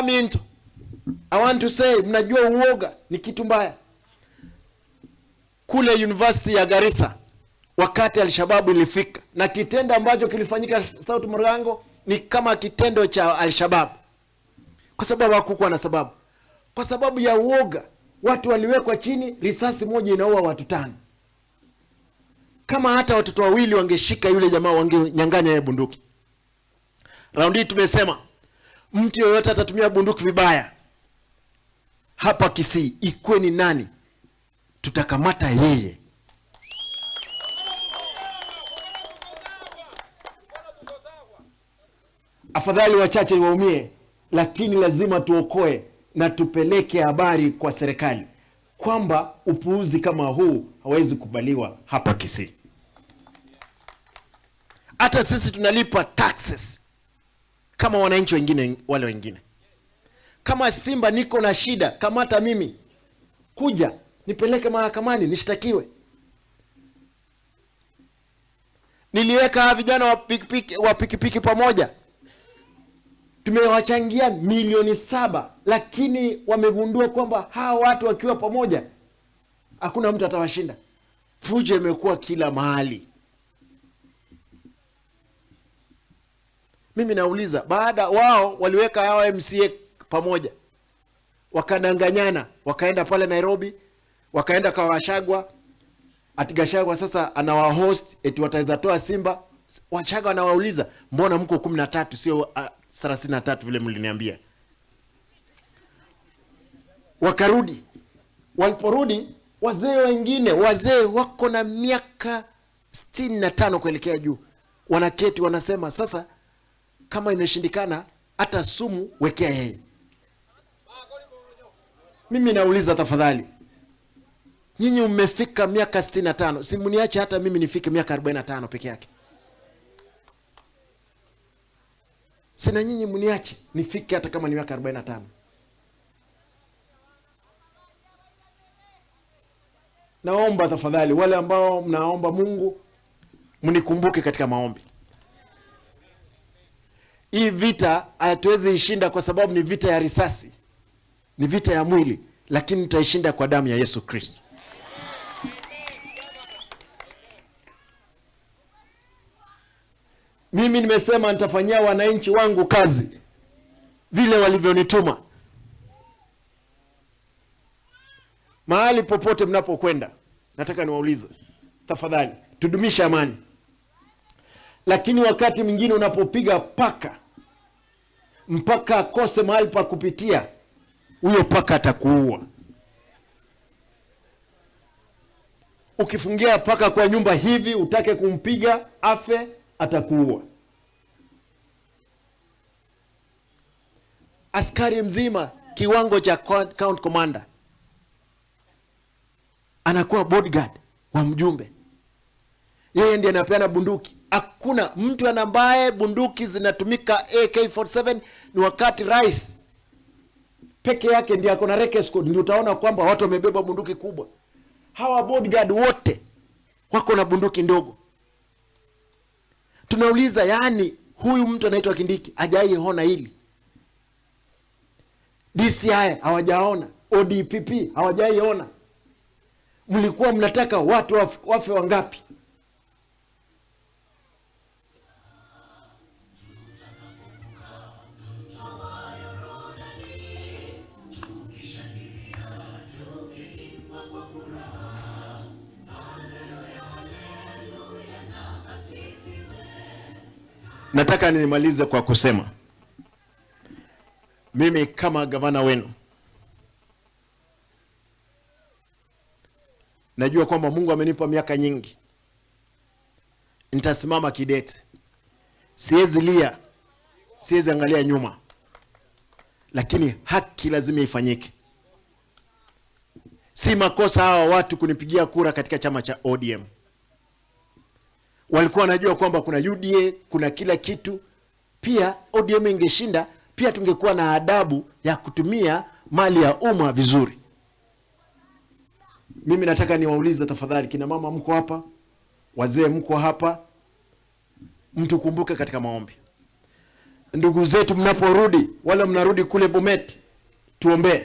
Baminto, I want to say, mnajua uoga ni kitu mbaya. Kule University ya Garissa wakati Al-Shabaab ilifika, na kitendo ambacho kilifanyika South Mugirango ni kama kitendo cha Al-Shabaab, kwa sababu hakukuwa na sababu. Kwa sababu ya uoga watu waliwekwa chini, risasi moja inaua watu 5. Kama hata watoto wawili wangeshika yule jamaa wangenyang'anya yeye bunduki. Raundi hii tumesema mtu yeyote atatumia bunduki vibaya hapa Kisii, ikuwe ni nani, tutakamata yeye. Afadhali wachache waumie, lakini lazima tuokoe na tupeleke habari kwa serikali kwamba upuuzi kama huu hawezi kubaliwa hapa Kisii. Hata sisi tunalipa taxes kama wananchi wengine wale wengine. Kama Simba niko na shida, kamata mimi, kuja nipeleke mahakamani nishtakiwe. Niliweka vijana wa pikipiki pamoja, tumewachangia milioni 7, lakini wamegundua kwamba hawa watu wakiwa pamoja hakuna mtu atawashinda. Fujo imekuwa kila mahali. Mimi nauliza, baada wao waliweka hawa MCA pamoja, wakadanganyana, wakaenda pale Nairobi, wakaenda kwa Gachagua. Ati Gachagua sasa anawahost eti wataweza toa Simba. Gachagua anawauliza, mbona mko 13 sio 33 vile mliniambia? Wakarudi. Waliporudi, wazee wengine, wazee wako na miaka 65 kuelekea juu, wanaketi wanasema sasa kama imeshindikana hata sumu wekea yeye. Mimi nauliza tafadhali, nyinyi mmefika miaka 65, si mniache hata mimi nifike miaka 45 peke yake. Sina nyinyi mniache nifike hata kama ni miaka 45. Naomba tafadhali wale ambao mnaomba Mungu mnikumbuke katika maombi. Hii vita hatuwezi ishinda kwa sababu ni vita ya risasi, ni vita ya mwili, lakini tutaishinda kwa damu ya Yesu Kristo. Mimi nimesema nitafanyia wananchi wangu kazi vile walivyonituma. Mahali popote mnapokwenda, nataka niwaulize tafadhali, tudumishe amani. Lakini wakati mwingine unapopiga paka mpaka akose mahali pa kupitia, huyo paka atakuua. Ukifungia paka kwa nyumba hivi utake kumpiga afe, atakuua. Askari mzima kiwango cha count commander anakuwa bodyguard wa mjumbe. Yeye ndiye anapeana bunduki. Hakuna mtu ambaye bunduki zinatumika AK-47 ni wakati rais peke yake ndiye ako na recce squad, ndio utaona kwamba watu wamebeba bunduki kubwa. Hawa bodyguard wote wako na bunduki ndogo. Tunauliza, yani huyu mtu anaitwa Kindiki hajaiona hili? DCI hawajaona, ODPP hawajaiona. Mlikuwa mnataka watu wafe wangapi? Nataka nimalize kwa kusema, mimi kama gavana wenu najua kwamba Mungu amenipa miaka nyingi. Nitasimama kidete. Siwezi lia, siwezi angalia nyuma, lakini haki lazima ifanyike. Si makosa hawa watu kunipigia kura katika chama cha ODM. Walikuwa wanajua kwamba kuna UDA, kuna kila kitu. Pia ODM ingeshinda, pia tungekuwa na adabu ya kutumia mali ya umma vizuri. Mimi nataka niwaulize tafadhali, kina mama mko hapa, wazee mko hapa, mtukumbuke katika maombi. Ndugu zetu mnaporudi, wale mnarudi kule Bomet, tuombee.